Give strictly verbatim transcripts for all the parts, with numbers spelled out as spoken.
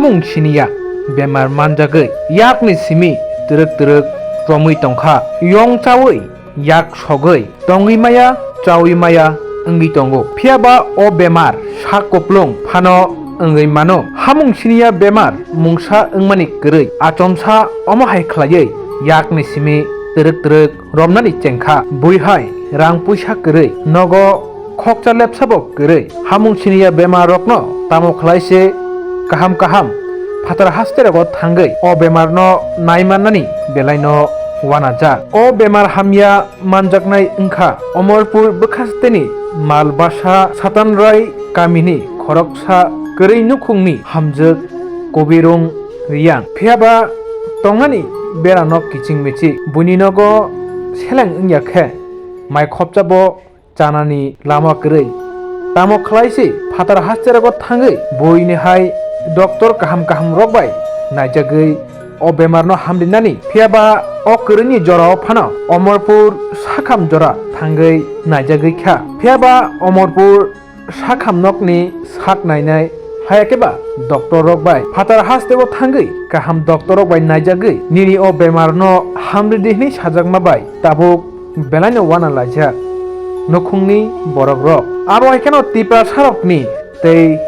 Samung siniya bemar manjagwi yakni simi twrwk twrwk romwi tongkha. Yong chawi yak sogwi tongwi maya, chawi maya wngwi tongo. Phiyaba o bemar sak kuplung phano wngwi mano. Hamung siniya bemar mungsa wngmani kwrwi achomsa omo hai khlaiwi yakni simi twrwk twrwk romnani chengkha. Buihai rang puisa kwrwi nogo khokcha lepsabo kwrwi. Hamung siniya bemar rokno tamo khlai se kaham kaham phatar haste rogo thangwi o bemar no naimannani belai no wanajak. O bemar hamya manjaknai wngkha Omorpur bwkhasteni Malbasa Satanrai kamini khoroksa kwrwi nukhungni hamjwk Kobirung Riyang. Phiyaba tongnani bera no kiching michik. Buini nogo seleng wngya khe mai khopchabo chanani lama kwrwi. Tamo khlai se phatar haste rogo thangwi buini hai doctor kaham kaham rok bai naijagwi o bemar no hamrinani. Phiyaba o kwrwini jorao phano Omorpur sakham jora thangwi naijagwi kha. Phiyaba Omorpur sakham nokni sak nainai, hayakhe ba doctor rok bai phatar hasteo thangwi kaham doctor rok bai naijagwi nini o bemar no hamridi hwnwi sajakma bai tabuk belai no wana laijak nukhungni borok rok. Abo hai kheno Tiprasa rokni tei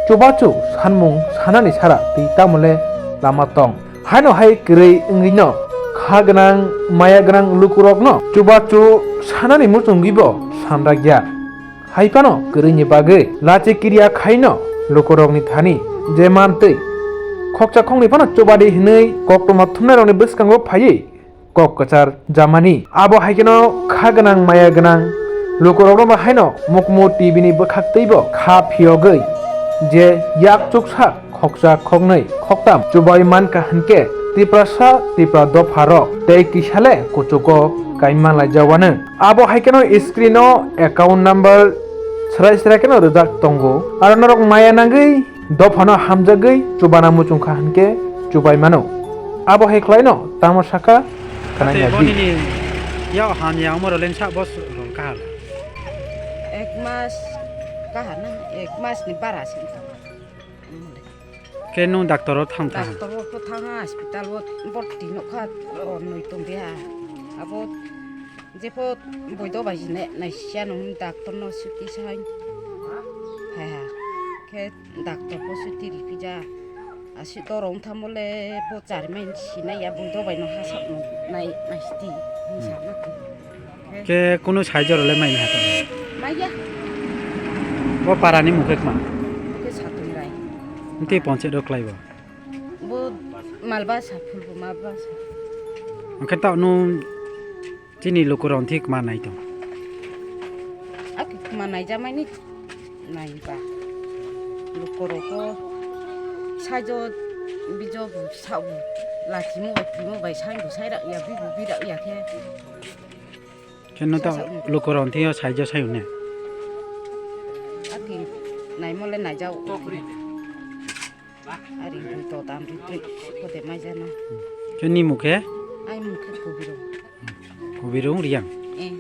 chubachu sanmung sanani sara twi tamole lama tong. Haino hai kwrwi wngwi no kha gwnang maya gwnang lukurokno chubachu sanani muchungwibo sanrakya. Hai phano kwrwini bagwi lachi kirya khaino lukurokni thani je mantwi khoksa khoknwi phano chubadi hwnwi koktwma thumnairokni bwskango phaiwi kok kwchar jamani. Abo hai kheno kha gwnang maya gwnang lukurokno bo haino mukmu T V ni bwkhak twibo kha phiyogwi je yak chuksa khoksa khoknwi khoktam chubai mankha hwnkhe Tiprasa Tipra dopharok tei kisale kuchugo kaima laijawano. Abo hai kheno screen o account number srai srai kheno rijak tongo. Aro norok maya nangwi dophano hamjagwi chubana muchungkha hwnkhe chubai mano. Abo hai khlaino tamo sakha khana Ate yagwi. Bonini yao hamya omo role sa bos rol kahal. Ek mas kahar na, ek mas ni bara sin tama. Khe nwng doctor o thang tha? Doctor o pho thang ha, hospital o borti nokha, o noi tong dia. Abo jepho boido bai jine naisiya nung doctor no suti sai. Hai ha. Khe doctor pho suti ripija. Asi dorong thamole bo charmai sinai ya boido bai no hasap no nai naisiti. Ni Hmm. Sama ko. Khe kunu saijo role mai na ta? Maya. Bo para ni mukhe kma? Mukhe Satungrai. Nti ponche do klai bo? Bo malba sa, phul bo malba sa. Angkhe ta nu chini lukurok nti kma nai tong? Aki kma nai jamai ni nai ba. Lukurok ko saijo bijo bo sa bo. Lachimo bai timo bai sai bo sai rak ya, bi bo bi rak ya khe. Khe no ta lukurok thio saijo sayo ne. Ati naimole naijao. Ari bui to tam ri tri kote maijana. Khe ni mukhe? Ai mukhe Kobirung. Kobirung Riyang. Eh.